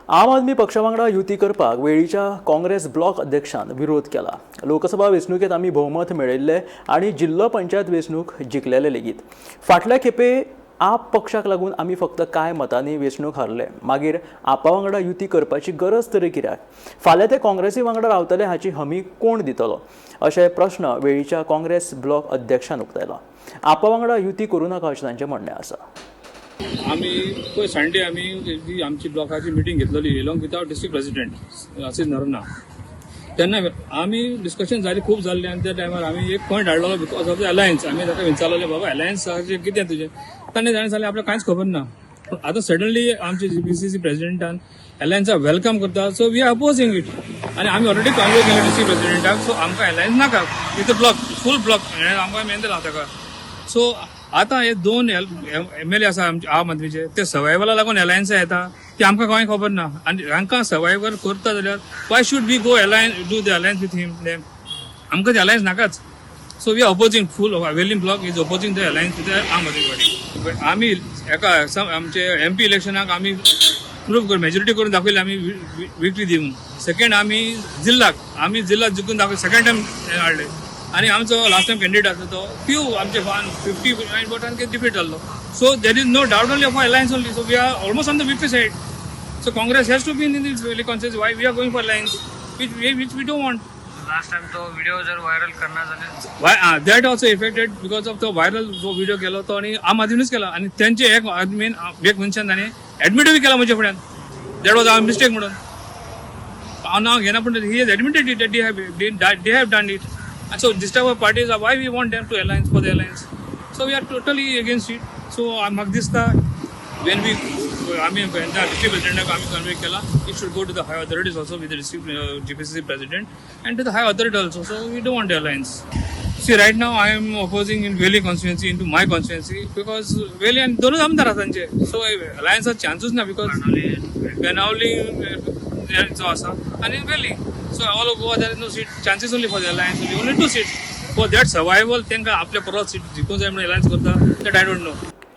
आम आदमी पक्षा वांगडा युती करपाक वेळीच्या काँग्रेस ब्लॉक अध्यक्षान विरोध केला. लोकसभा वेंचणुकेत आमी भोवमत मेळयल्ले आनी जिल्लो पंचायत वेंचणूक जिखलेले लेगीत. फाटल्या खेपे आप पक्षाक लागून आमी फक्त कांय मतांनी वेंचणूक हारले. मागीर आपा वांगडा युती करपाची गरज तरी कित्याक? फाल्यां ते काँग्रेसी वांगडा रावतले हाची हमी कोण दितलो, अशे प्रश्न वेळीच्या काँग्रेस ब्लॉक अध्यक्षान उक्तायला. आपा वांगडा युती करूं नाका अशें तांचें म्हणणें आसा. आमी पयर संडे आमी जी आमची ब्लॉकाची मिटींग घेतलेली along with our district president Ashish Noronha. तेन्ना आमी डिस्कशन जाली, खूब जाल्लें आनी त्या टायमार आमी एक point हाडलेलो because of the alliance. आमी ताका विचारलेलें, बाबा, अलायन्साचें कितें तुजें? ताणें सांगलें, आपल्याक कांयच खबर ना. पूण आतां सडनली आमचे जीपीसीसी प्रेसिडेंटान अलायन्साक welcome करता, so we are opposing it. आनी आमी ऑलरेडी कन्वे केलें डिस्ट्रिक्ट प्रेसिडेंटाक. सो आमकां अलायन्स नाका विथ ब्लॉक, फूल ब्लॉक आमकां मेहनत लावता ताका. सो आतां हे दोन एमएलए आसा आमचे आम आदमीचे, ते सर्वायवला लागून अलायन्स येता ते आमकां कांय खबर ना. आनी हांकां सर्वायवल करता जाल्यार why should we go alliance, do the alliance with him, them? आमकां ते alliance नाकाच. So we are opposing full. Velim block is opposing the alliance with Aam Aadmi Party. आमी एका आमचे एमपी इलेक्शनाक आमी प्रूव करून, मेजॉरिटी करून दाखयली आमी विक्ट्री दिवन. सेकंड आमी जिल्लाक, आमी जिल्ला जिखून दाखयले, सेकंड टायम हाडले. आनी आमचो लास्ट टायम कॅन्डिडेट आसलो तो फ्यू आमचे 59 वोटान डिफीट जाल्लो. So there is no doubt only of alliance only. So we are almost on the victory side. So Congress has to be in this very conscious why we are going for alliance, which we don't want. Last time तो video जर viral करणार झाले. Why that also affected because of the viral जो video केलो तो आणि आम आदमीनूच केला आणि त्यांचे एक आदमीन, एक मनशान ताणें एडमिटूय केला म्हज्या फुड्यान, that was our mistake म्हणून. हांव नांव घेना, पूण he has admitted it, they have done it. So this type of parties, why we want them to alliance for the alliance? So we are totally against it. So म्हाका दिसता, when we आमी district प्रेसिडेंटाक आमी convey केला, it should go to the high authorities also, with the district GPCC president and to the high authority also. So we don't want the alliance. See, right now I am opposing in Veli constituency, into my constituency, because Veli आनी दोनूच आमदार आसा तांचे. So अलायन्साक चान्सूच ना because Benaulim जो आसा आनी वेली. So all of Goa there is no seat chances only for the alliance, only two seat for that survival. तांकां आपले परत सीट जिखूंक जाय म्हणून अलायन्स करता, that I don't know.